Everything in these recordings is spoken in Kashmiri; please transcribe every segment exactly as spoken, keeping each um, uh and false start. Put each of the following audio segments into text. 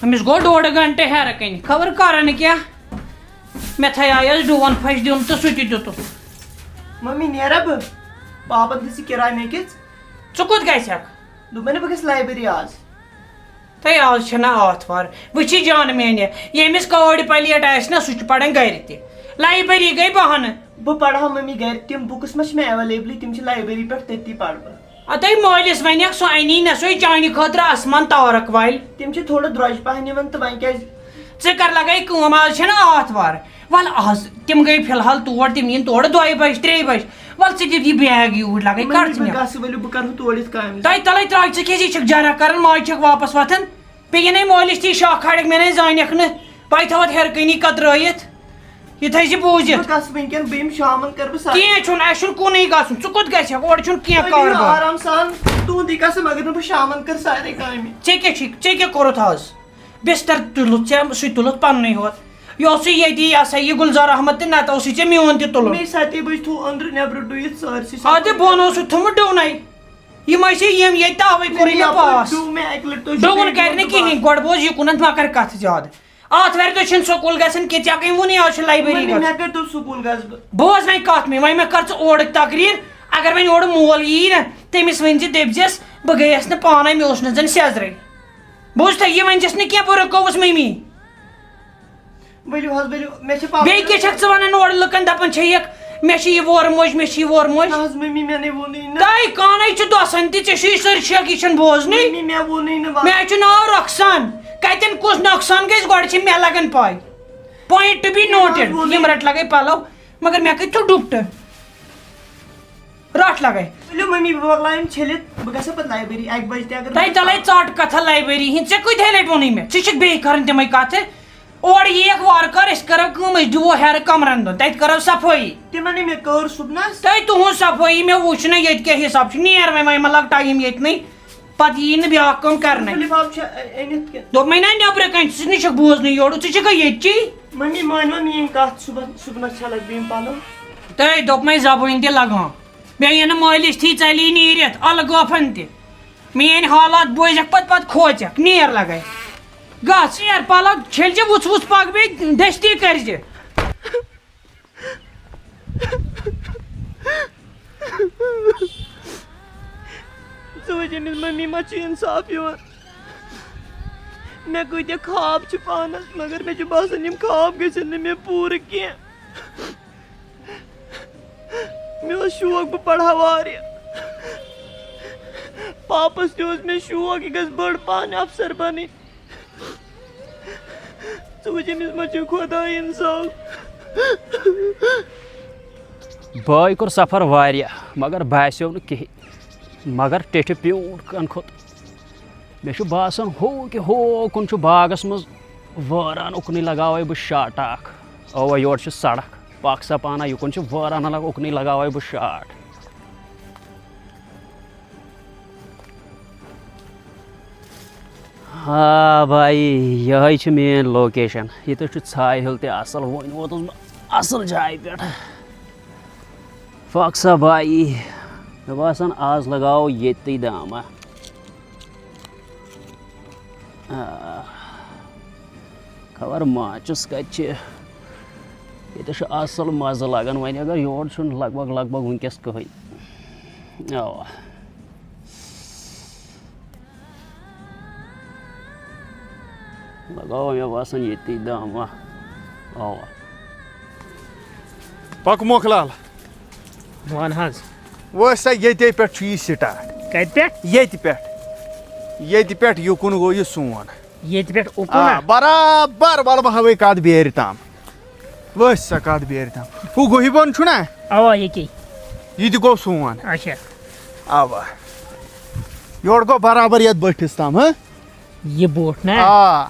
أمِس گوٚو ڈوڈٕ گنٹہٕ ہیرٕ کنہِ، خبر کرن کیٛاہ۔ مےٚ تھایایس ڈوٗن پھش دیُن تہٕ سُہ تہِ دیُتُن۔ ممی، نیرا بہٕ؟ پاپن دِژ یہِ کِراے مےٚ کِژھ۔ ژٕ کوٚت گژھکھ؟ دوٚپمَے نہ، بہٕ گژھٕ لایبرٔری آز۔ تہٕ آز چھَنہ آتھوار۔ وٕچھ یہِ جان میٛانہِ، ییٚمِس کٲڑۍ پلیٹ آسہِ نہ، سُہ چھُ پران گرِ تہِ۔ لایبرٔری گٔے بہانہٕ۔ بہٕ پرٕ ہا ممی گرِ، تِم بُکٕس ما چھِ مےٚ ایویلیبلٕے، تِم چھِ لایبرٔری پٮ۪ٹھ، تٔتی پرٕ بہٕ۔ اَدَے مٲلِس وَنٮ۪کھ، سُہ اَنی نہ سُہ چانہِ خٲطرٕ آسمان تارک والہِ۔ تِم چھِ تھوڑا درٛۄجہِ پَہَن یِوان، تہٕ وۄنۍ کیٛازِ؟ ژٕ کر لگے کٲم، آز چھَنہ آتھوار۔ وَلہٕ آز تِم گٔے فی الحال تور، تِم یِن تورٕ دۄیہِ بجہِ، ترٛیٚیہِ بجہِ۔ وَلہٕ ژٕ دِ یہِ بیگ یوٗرۍ، لگے ممی، کر ژٕ بہٕ مےٚ۔ گژھٕ ؤلِو، بہٕ کرٕ ہُہ تورٕ یِتھ کامہِ۔ تَے تَلَے ترٛاو، ژٕ کیٛازِ یہِ چھَکھ جرا کران، ماجہِ چھَکھ واپس وۄتھان۔ بیٚیہِ یِنَے مٲلِس تھی شاہ کھالٮ۪کھ، مےٚ نَے زانٮ۪کھ نہٕ۔ پَے تھاوَتھ ہیٚرٕ کَنی کترٲیِتھ۔ یہِ تھٲیزِ بوٗزِتھ۔ بہٕ گژھٕ وٕنکٮ۪ن، بہٕ یِمہٕ شامَن، کَرٕ بہٕ سارے۔ کینٛہہ چھُنہٕ، اَسہِ چھُنہٕ کُنُے گژھُن۔ ژٕ کوٚت گژھکھ؟ اورٕ چھُنہٕ کینٛہہ تُہۍ بِہِو کاربار۔ آرام سان، تُہُنٛدُے قسم، اگر نہٕ بہٕ شامَن کَرٕ سارے کامہِ۔ ژےٚ کیٛاہ چھُے؟ ژےٚ کیٛاہ کوٚرُتھ آز؟ بستر تُلُتھ ژےٚ، سُہ تُلُتھ پننُے ہوت۔ یہِ اوسُے ییٚتی، یہِ ہسا یہِ گُلزار احمد تہٕ نتہٕ اوسُے ژےٚ میون تہِ تُلُن۔ مے سَتے بجہِ تھوٚو أنٛدرٕ، نٮ۪برٕ ڈُیِتھ سٲرسٕے۔ آ، تہِ بۄن اوسُتھ تھوٚمُت ڈوٗنَے۔ یِم ٲسۍ یِم ییٚتہِ تہٕ اَوَے کوٚرُے مےٚ یَپٲرۍ پاس۔ ڈوٗ مےٚ اَکہِ لَٹہِ تُہۍ چھِو ڈوُن مےٚ کَرِ نہٕ ڈوٗن کِہیٖنۍ، دَپان۔ گۄڈٕ بوز یہِ کُنَتھ مہ کَر کَتھ زیادٕ۔ آتھوارِ دۄہ چھِنہٕ سکوٗل گژھان کینٛہہ، ژےٚ کٔمۍ ووٚنُے آز چھِ لایبرٔری ممی، گژھُن؟ مےٚ کَتہِ دوٚپ سکوٗل گژھٕ بہٕ؟ بوز وۄنۍ کَتھ مےٚ، وۄنۍ مہ کَر ژٕ اورٕکۍ تقریٖر۔ اگر وۄنۍ اورٕ مول یی نہ، تٔمِس ؤنۍ زِ، دٔپۍ زٮ۪س، بہٕ گٔیَس نہٕ پانَے، مےٚ اوس نہٕ زَن سیٚزرٕے۔ بوٗزتھا، یہِ ؤنۍ زٮ۪س نہٕ کینٛہہ، بہٕ رُکٲوٕس مٔمی۔ ؤلِو حظ، ؤلِو، مےٚ چھِ پاپہٕ بیٚیہِ کیٛاہ چھَکھ ژٕ وَنان اورٕ لُکَن، دَپان چھَیَکھ، مےٚ چھِ یہِ وورٕ موج، مےٚ چھِ یہِ وورٕ موج؟ نہ حظ مٔمی، مےٚ نَے ووٚنُے نہٕ۔ تۄہہِ کانَے چھُ دَسان تہِ، ژےٚ چھُے سٲرسٕے شَک، یہِ چھَنہٕ بوزنٕے۔ مٔمی، مےٚ ووٚنُے نہٕ وَن۔ مےٚ چھُ ناو رۄخسان۔ کَتٮ۪ن کُس نۄقصان گژھِ، گۄڈٕ چھِ مےٚ لَگان پَے۔ Point to be مےٚ حظ noted۔ ووٚنُے۔ یِم رَٹہٕ لَگَے پَلو، مگر مےٚ کٔرۍ تو ڈُپٹہٕ۔ رٹھ لگے۔ ؤلِو ممی، بہٕ مۄکلاوٕ یِم چھٔلِتھ، بہٕ گژھٕ پتہٕ لایبرٔری اَکہِ بجہِ تہِ اگر تۄہہِ بہٕ تلے ژاٹ کتھا لایبرٔری ہِنٛز، ژےٚ کۭتہِ لٹہِ ووٚنُے مےٚ؟ ژٕ چھکھ بیٚیہِ کران تِمے کتھٕ۔ اورٕ یِیَکھ وارٕ کارٕ، أسۍ کرو کٲم، أسۍ دِمو ہیرٕ کمرن دۄن، تتہِ کرو صفٲیی۔ تِمن نے مےٚ کٔر صُبنس۔ تۄہہِ تُہنٛز صفٲیی، مےٚ وُچھ نہ ییٚتہِ کیٛاہ حساب چھُ، نیر وۄنۍ، وۄنۍ مہ لگ ٹایم ییٚتہِ نٕے۔ پتہٕ یی نہٕ بیٛاکھ کٲم کرنَے۔ لِفاف چھا أ-، أنِتھ کِنہٕ؟ دوٚپمَے نہ، نیٚبرٕ کَنہِ، ژٕ نہٕ چھَکھ بوزنٕے یورٕ، ژٕ چھَکھا ییٚتچی؟ مٔمی، مٲنۍ وۄنۍ میٛٲنۍ کَتھ، صُبحن، صُبحنَس چھَلَکھ بہٕ یِم پَلو۔ تٔمۍ دوٚپمَے زَبٲنۍ تہِ لَگاو۔ بیٚیہِ یِنہٕ مٲلِس تھی ژَلی نیٖرِتھ، اَلہٕ گوفَن تہِ۔ میٛٲنۍ حالات بوزٮ۪کھ پَتہٕ، پَتہٕ کھوژٮ۪کھ، نیر لَگَے۔ گژھ، نیر پَلو چھٔلۍ زِ، وُژھ وُژھ پَکھ بیٚیہِ دٔستی کٔرۍ زِ۔ ژٕ وٕچھ أمِس مٔمی ما چھُ اِنصاف یِوان۔ مےٚ کۭتیٛاہ خواب چھِ پانَس، مگر مےٚ چھُ باسان، یِم خواب گٔژھِنۍ نہٕ مےٚ پوٗرٕ کینٛہہ۔ مےٚ اوس شوق، بہٕ پَرٕ ہا واریاہ۔ پاپَس تہِ اوس مےٚ شوق، یہِ گژھِ بٔڑ پَہَن اَفسَر بَنٕنۍ۔ ژٕ وٕچھ، أمِس ما چھُ خۄداے اِنصاف؟ بٲے کوٚر سفر واریاہ، مگر باسیو نہٕ کِہیٖنۍ۔ مگر ٹیٚٹھِ پیوٗنٛٹ کَن کھوٚت۔ مےٚ چھُ باسان، ہُہ کہِ ہُہ کُن چھُ باغَس منٛز وٲران، اُکنُے لگاوَے بہٕ شاٹہٕ اَکھ۔ اَوا، یورٕ چھِ سڑک، پَکھ سا پانہ یُکُن چھِ وٲران الگ، اُکنُے لگاوَے بہٕ شاٹ۔ آ بایی، یِہوٚے چھِ میٛٲنۍ location۔ ییٚتٮ۪تھ چھُ ژھایہِ ہیوٚل تہِ اَصٕل۔ وۄنۍ ووتُس بہٕ اَصٕل جایہِ پٮ۪ٹھ۔ پَکھ سا بایی، مےٚ باسان، آز لگاوو ییٚتھی دامہ۔ آ، خبر ماچِس کَتہِ چھِ۔ ییٚتٮ۪تھ چھُ اَصٕل مَزٕ لگان۔ وۄنۍ اگر یور چھُنہٕ لگ بگ، لگ بگ وٕنکٮ۪س کٕہٕنۍ۔ اَوا۔ لگاوو مےٚ باسان ییٚتی دامہ۔ اَوا۔ پَکھ مۄکھ لال۔ وَن حظ۔ وۄنۍ سا ییٚتے پٮ۪ٹھ چھُ یہِ start۔ کَتہِ پٮ۪ٹھ؟ ییٚتہِ پٮ۪ٹھ۔ ییٚتہِ پٮ۪ٹھ یُکُن گوٚو یہِ سون۔ ییٚتہِ پٮ۪ٹھ اُکُن آ، ہا؟ برابر، وَلہٕ بہٕ ہاوَے کَتھ بیرِ تام۔ وٕچھ سا کَتھ بیرِ تام۔ ہُہ گوٚہہِ بۄن چھُنہ؟ اَوا، ییٚتی۔ یہِ تہِ گوٚو سون۔ اچھا۔ اَوا۔ یورٕ گوٚو برابر یَتھ بٔٹھِس تام، ہہ؟ یہِ بوٚٹھ نہ؟ آ۔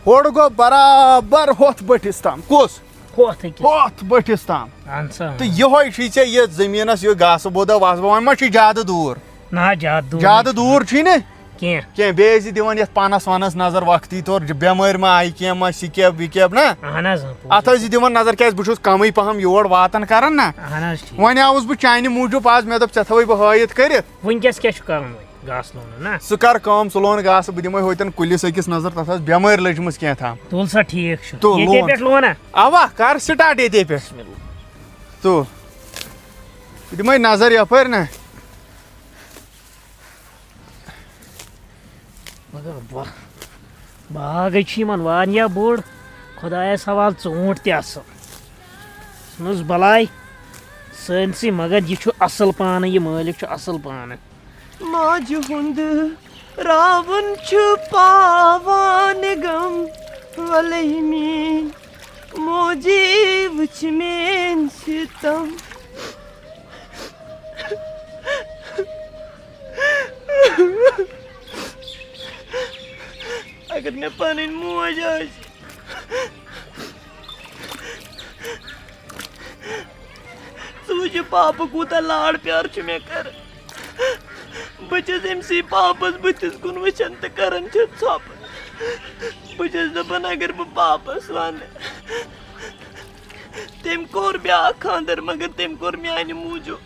ہورٕ گوٚو برابر ہۄتھ بٔٹھِس تام۔ کُس؟ ہۄتھ أکِس۔ ہۄتھ بٔٹھِس تام۔ اَہَن سا۔ تہٕ یِہوٚے چھُے ژےٚ یہِ زٔمیٖنَس یہِ گاسہٕ بوٚدا واسہٕ بوٚدا۔ وۄنۍ ما چھُے زیادٕ دوٗر؟ نہ، زیادٕ دوٗر زیادٕ نہٕ۔ دوٗر چھُے نہٕ؟ کینٛہہ۔ کینٛہہ، بیٚیہِ ٲسۍ زِ دِوان یَتھ پَنَس وَنَس نظر وقتی طور، ج-، بٮ۪مٲرۍ ما آیہِ کینٛہہ، ما سِکیب وِکیب، نہ؟ اَہَن حظ، اۭں، پوٚز۔ اَتھ ٲسۍ زِ دِوان نظر، کیٛازِ بہٕ چھُس کَمٕے پَہَم یور واتان کَران نہ۔ اَہَن حظ، ٹھیٖک۔ وۄنۍ آوُس بہٕ چانہِ موٗجوٗب آز، مےٚ دوٚپ، ژےٚ تھاوَے بہٕ ہٲیِتھ کٔرِتھ۔ وٕنکٮ۪س کیٛاہ چھُ کَرُن وۄنۍ؟ گاسہٕ لونُن نا؟ ژٕ کر کٲم، ژٕ لون گاسہٕ، بہٕ دِمے ہوتٮ۪ن کُلِس أکِس نظر، تَتھ آسہِ بٮ۪مٲرۍ لٔجمٕژ کینٛہہ تام۔ تُل سا، ٹھیٖک چھُ۔ تُل، ییٚتے لون۔ پٮ۪ٹھ لونا؟ اوا، کر سٹارٹ ییٚتے پٮ۪ٹھ۔ بسم اللہ۔ تُل۔ بہٕ دِمے نظر یپٲرۍ نا۔ مگر واہ، باغ ہے چھُ یِمن واریاہ بوٚڑ۔ خۄدایس حوالہٕ، ژوٗنٛٹھۍ تہِ اصل۔ ژھٕنُس بلاے سٲرسٕے، مگر یہِ چھُ اصل پانہٕ، یہِ مٲلِک چھُ اصل پانہٕ۔ ماجہِ ہُنٛد راوُن چھُ پاوان غم، وَلَے میٛٲنۍ موجی وٕچھ میٛٲنۍ سِتَم۔ اگر مےٚ پنٕنۍ موج آسہِ، ژٕ وٕچھ یہِ پاپہٕ کوٗتاہ لاڈ پیار چھُ مےٚ کران۔ بہٕ چھَس أمۍ سٕے پاپَس بٕتھِس کُن وٕچھان تہٕ کران چھَس ژھۄپہٕ۔ بہٕ چھَس دَپان، اگر بہٕ پاپَس وَنہٕ، تٔمۍ کوٚر بیٛاکھ خانٛدر، مگر تٔمۍ کوٚر میٛانہِ موٗجوٗب۔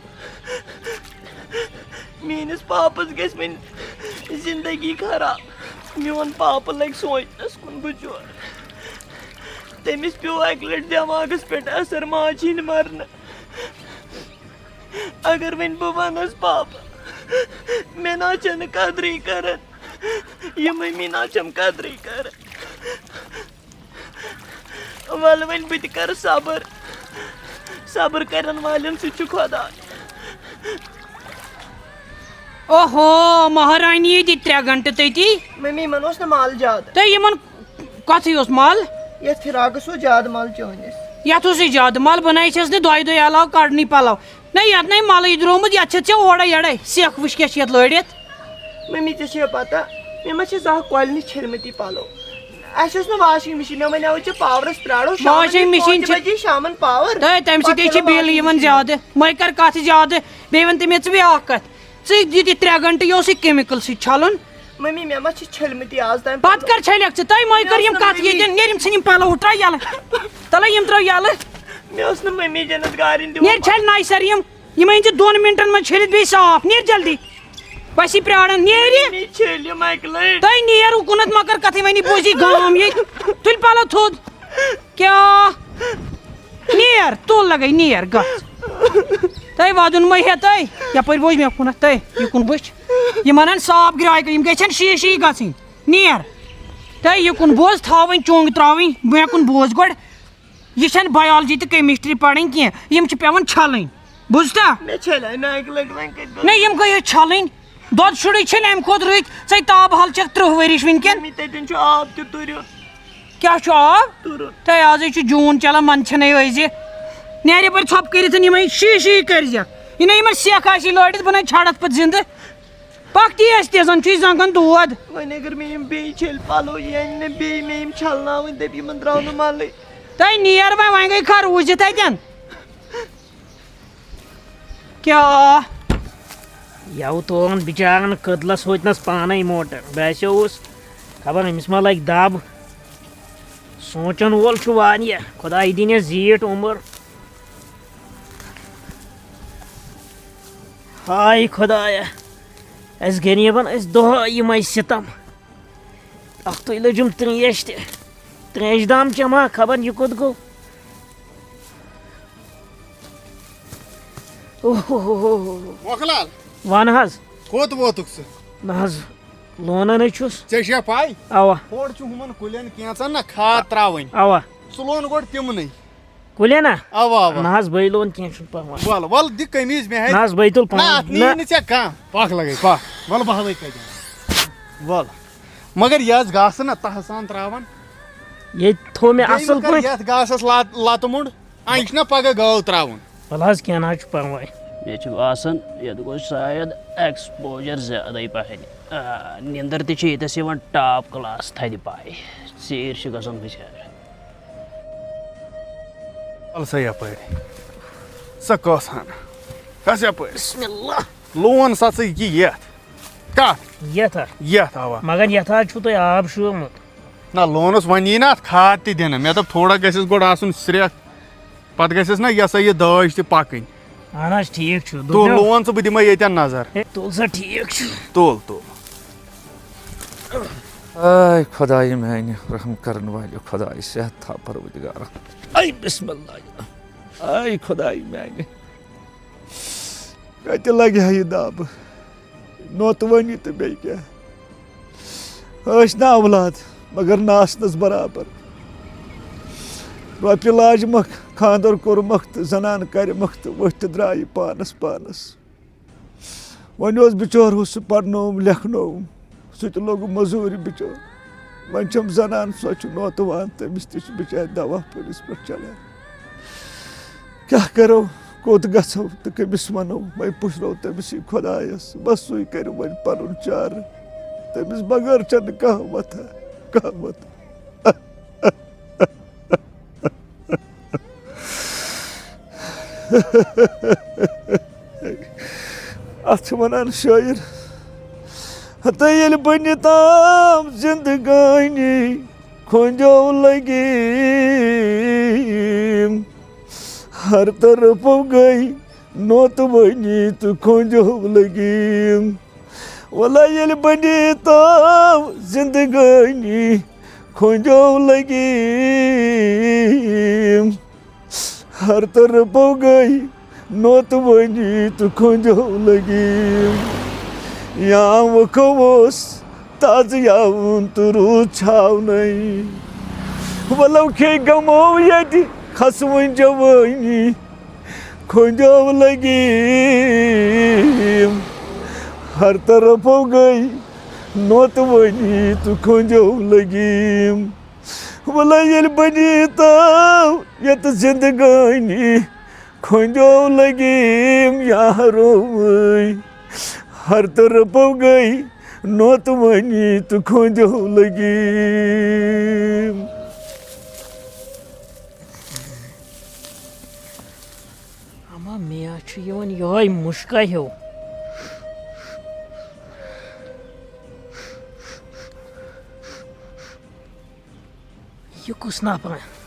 میٛٲنِس پاپَس گژھِ وۄنۍ زِندگی خراب۔ میون پاپہٕ لَگہِ سونٛچنَس کُن بِچور۔ تٔمِس پیوٚو اَکہِ لَٹہِ دٮ۪ماغَس پٮ۪ٹھ اَثر، ماجہِ ہِنٛدِ مرنہٕ۔ اگر وۄنۍ بہٕ وَنَس، پاپہٕ، مےٚ نہ چھَنہٕ قدرٕے کران، یِم أمی نہ چھَم قدرٕے کران۔ وَلہٕ وۄنۍ بہٕ تہِ کَرٕ صبر۔ صبر کَرن والٮ۪ن سۭتۍ چھُ خۄداے۔ اوہو، مہارانی دِتۍ ترٛےٚ گھنٹہٕ تٔتی۔ ممی، یِمن اوس نہٕ مَل زیادٕ۔ تہٕ یِمن کَتھٕے اوس مَل؟ یَتھ فراقَس اوس زیادٕ مَل چٲنِس۔ یَتھ اوسُے زیادٕ مَل، بہٕ نَے چھَس نہٕ دۄیہِ دۄہہِ علاوٕ کَڑنٕے پَلو۔ نہ، یَتھ نَے مَلٕے درٛومُت، یَتھ چھَتھ ژےٚ اورَے یَڑَے سٮ۪کھ وٕچھ کیٛاہ چھِ یَتھ لٲڑِتھ۔ ممی، ژےٚ چھےٚ پتہ، مےٚ ما چھِ زانٛہہ کۄلہِ نِش چھٔلمٕتۍ پلو؟ اَسہِ ٲس نہٕ واشنگ مِشیٖن، مےٚ وَنیٛاوُے ژےٚ پاورَس پرٛارو، شامَن واشنگ یی مِشیٖن پانٛژِ چھِ بجے شامَن پاور، تہٕ تَمہِ سۭتۍ پتہٕ ہے چھِ چھَلو بِل واشنگ یِوان مِشیٖن۔ زیادٕ۔ مَے کَر کَتھ زیادٕ، بیٚیہِ وَن تہٕ مےٚ ژٕ بیٛاکھ کَتھ۔ ژٕ دِتھ ترٛےٚ گھنٹہٕ، یہِ اوسُے کیمِکل سۭتۍ چھَلُن۔ ممی، مےٚ ما چھِ چھٔلمٕتی آز تام پَتہٕ پلو؟ کَر چھٔلِکھ ژٕ؟ تۄہہِ مَے مےٚ کٔر اوس یِم نہٕ کَتھ ممی۔ ییٚتٮ۪ن، نیرِ یِم ژھٕنۍ یِم پلو ہُہ ترٛاو یَلہٕ۔ تَلے یِم ترٛاو یَلہٕ۔ مےٚ اوس نہٕ ممی جنت گارِنۍ دِوان۔ نیرِ چھَلہِ نَیہِ سَرٕ یِم۔ یِم أنۍ زِ دۄن مِنٹَن منٛز چھٔلِتھ بیٚیہِ صاف۔ نیر جلدی۔ بَس یہِ پرٛاران۔ نیرِ۔ مےٚ چھٔلۍ یِم اَکہِ لَٹہِ۔ تۄہہِ نیر اُکُنَتھ مَکر کَتھٕے وَنہِ بوزی گام ییٚتہِ۔ تُلۍ پَلو تھوٚد۔ کیٛاہ؟ نیر۔ تُل لَگَے نیر گژھ۔ تۄہہِ وَدُن مَے ہیٚتَے۔ یَپٲرۍ بوز مےٚ کُنَتھ تۄہہِ۔ یہِ کُن وٕچھ۔ یِم اَنَن صاف گرٛاے کٔرۍ۔ یِم گژھن شیٖشہٕ ہی گژھٕنۍ۔ نیر۔ تۄہہِ یہِ کُن بوز، تھاو وۄنۍ چونٛگ ترٛاوٕنۍ۔ مےٚ کُن بوز گۄڈٕ۔ یہِ چھَنہٕ بایولجی تہٕ کیمسٹری پَرٕنۍ کینٛہہ، یِم چھِ پٮ۪وان چھَلٕنۍ، بوٗزتھا؟ مےٚ چھَلے نہٕ اَکہِ لَٹہِ وۄنۍ کَتہِ گوٚو؟ نہ، یِم کَتہِ چھَلٕنۍ؟ دۄد شُرٕے چھِنہٕ اَمہِ کھۄتہٕ رٕتۍ، ژَے تابہٕ حال چھَکھ تٕرٛہ ؤرِش وٕنکٮ۪ن۔ ممی، تَتٮ۪ن چھُ آب تہِ تُرُن۔ کیٛاہ چھُ آب؟ تُرُن۔ تۄہہِ آزٕے چھُ جوٗن چَلان، منٛدچھَنَے ٲسۍ زِ۔ نیرِ یَپٲرۍ ژھۄپہٕ کٔرِتھ، یِمَے شی شی کٔرۍزٮ۪کھ۔ یہِ نہ یِمَن سٮ۪کھ آسہِ لٲڑِتھ، بہٕ نَے چھَڑَتھ پَتہٕ زِندٕ۔ پَکھ تیز تیز، زَن چھُے زنٛگَن دود۔ وۄنۍ اگر مےٚ یِم بیٚیہِ چھٔلۍ پَلو، یہِ اَنہِ نہٕ بیٚیہِ مےٚ یِم چھَلناوٕنۍ، دَپہِ یِمَن درٛاو نہٕ مَلٕے۔ تۄہہِ نیر وۄنۍ، وۄنۍ گٔے خربوٗز یِتھَے کٔنۍ۔ کیٛاہ؟ یَوٕ تُلان بِچارَن کٔدلَس ہوٚتنَس پانَے موٹر۔ باسیووُس خبر أمِس ما لَگہِ دَب۔ سونٛچَن وول چھُ واریاہ۔ خۄداے دِنَس زیٖٹھ عُمر۔ ہاے خۄدایا، اَسہِ غریٖبَن ٲسۍ دۄہَے یِمَے سِتَم۔ اَکھتُے لٔجِم ترٛیش تہِ۔ ترٛیش دام چٮ۪مہٕ ہا، خبر یہِ کوٚت گوٚو۔ اوہ۔ مۄکھ لال۔ وَن حظ۔ کوٚت ووتُکھ ژٕ؟ نہ حظ، لونان ہے چھُس۔ ژےٚ چھےٚ پَے؟ اَوا۔ ہورٕ چھُ ہُمَن کُلٮ۪ن کینٛژَن نہ کھاد ترٛاوٕنۍ۔ اَوا۔ ژٕ لون گۄڈٕ تِمنٕے۔ کُلٮ۪ن ہا؟ اَوا، اَوا۔ نہ حظ، بٔے لون کینٛہہ، چھُنہٕ پَرواے۔ وَل، وَل، دِ قمیٖض مےٚ ہَتہِ۔ نہ حظ، بہٕ ہے تُلہٕ نہ، پانہٕ۔ اَتھ نہ۔ نِیی نہٕ ژےٚ کانٛہہ۔ پَکھ لَگَے، پَکھ۔ وَل، بہٕ ہَوے کَتہِ اَنہٕ۔ وَل۔ مگر یہِ آسہِ گاسہٕ نہ تَہہ سان ترٛاوان۔ ییٚتہِ تھوٚو مےٚ بیٚیہِ اَصٕل مہٕ کَر پٲٹھۍ۔ یَتھ گاسَس لَت-، لَتہٕ موٚنٛڈ۔ آ، یہِ چھُنہ پَگاہ گٲو ترٛاوُن۔ وَلہٕ حظ، کینٛہہ نہ حظ چھُ پَرواے۔ مےٚ چھُ باسان، یَتھ گوٚو شاید exposure زیادَے پَہَن۔ آ، نیٚنٛدٕر تہِ چھِ ییٚتٮ۪س یِوان top class تھدِ پایہِ۔ ژیٖرۍ چھِ گژھان بِچارٕ۔ وَل سا یَپٲرۍ۔ سۄ کۄس ہَن؟ کَس یَپٲرۍ؟ بسم اللہ۔ لون سا ژٕ یہِ یَتھ۔ کَتھ؟ یَتھ ہا؟ یَتھ، اَوا۔ مگر یَتھ حظ چھُو تۄہہِ آب شوٗرمُت۔ نہ، لونَس وۄنۍ یی نہ اَتھ کھاد تہِ دِنہٕ۔ مےٚ دوٚپ تھوڑا گژھٮ۪س گۄڈٕ آسُن سرٛیٚکھ۔ پَتہٕ گژھٮ۪س نہ یہِ ہسا یہِ دٲج تہِ پَکٕنۍ۔ اہن حظ، ٹھیٖک چھُ۔ تُل، دوٚپمو۔ لون ژٕ، بہٕ دِمے ییٚتٮ۪ن نظر۔ ہے، تُل سا، ٹھیٖک چھُ۔ تُل، تُل۔ آے خۄدایہِ میٛانہِ، رحم کرن والہِ خۄدایہِ، صحت تھاو پروردگارا۔ آے بسم اللہ۔ آے خۄدایہِ میٛانہِ۔ کَتہِ لَگہِ ہا یہِ دَب؟ نوتہٕ وٲنی تہٕ بیٚیہِ کیٛاہ؟ ٲسۍ نہٕ اولاد، مگر نہٕ آسنَس برابر۔ رۄپیہِ لاجمَکھ، خانٛدر کوٚرمَکھ تہٕ زنان کَرمَکھ تہٕ ؤتھۍ تہٕ درٛایہِ پانَس پانَس۔ وۄنۍ اوس بِچور ہُہ، سُہ پَرنووُم لیکھنووُم، سُہ تہِ لوٚگ مٔزوٗرِ بِچور۔ وۄنۍ چھَم زنان، سۄ چھِ نوتہٕ وان، تٔمِس تہِ چھُ بِچارِ دوا پھٔلِس پٮ۪ٹھ چلان۔ کیٛاہ کَرو، کوٚت گژھو تہٕ کٔمِس وَنو؟ وۄنۍ پُشرو تٔمِسٕے خۄدایَس، بَس سُے کَرِ وۄنۍ پَنُن چارٕ۔ تٔمِس بغٲر چھَنہٕ کانٛہہ وَتھا، کانٛہہ وَتھا۔ اَتھ چھِ وَنان شٲعر، ہتہٕ ییٚلہِ بٔنِتھ آو زِندگٲنی، کھوٚنٛجو لٔگیٖم۔ ہر طرفو گٔے نوتہٕ وٲنی تہٕ کھوٚنٛجو لٔگیٖم۔ وَلہٕ ییٚلہِ بٔنِتھ آو زِندگٲنی، کھوٚنٛجو لٔگیٖم۔ ہر طرفو گٔے نوتہٕ وٲنی تہٕ کھوٚنٛجو لٔگیٖم۔ یا وٕکھو اوس تازٕ یاوُن تہٕ روٗد چھاونَے۔ وَلو کھے غمو ییٚتہِ کھسوٕنۍ جوٲنی، کھوٚنٛجو لٔگیٖم۔ ہر طرفو گٔے نوتہٕ وٲنی تہٕ کھوٚنٛجو لٔگیٖم۔ وَلہٕ ییٚلہِ بٔنِتھ آو یَتھ زِندگٲنی، کھوٚنٛجو لٔگیٖم یا رووٕے۔ ہر طرفو گٔے نوتہٕ وٲنی تہٕ کھوٚنٛجو لٔگیٖم۔ اما مےٚ چھُ یِوان یِہوٚے مُشکا ہیوٗ۔ یہِ کُس نفرا؟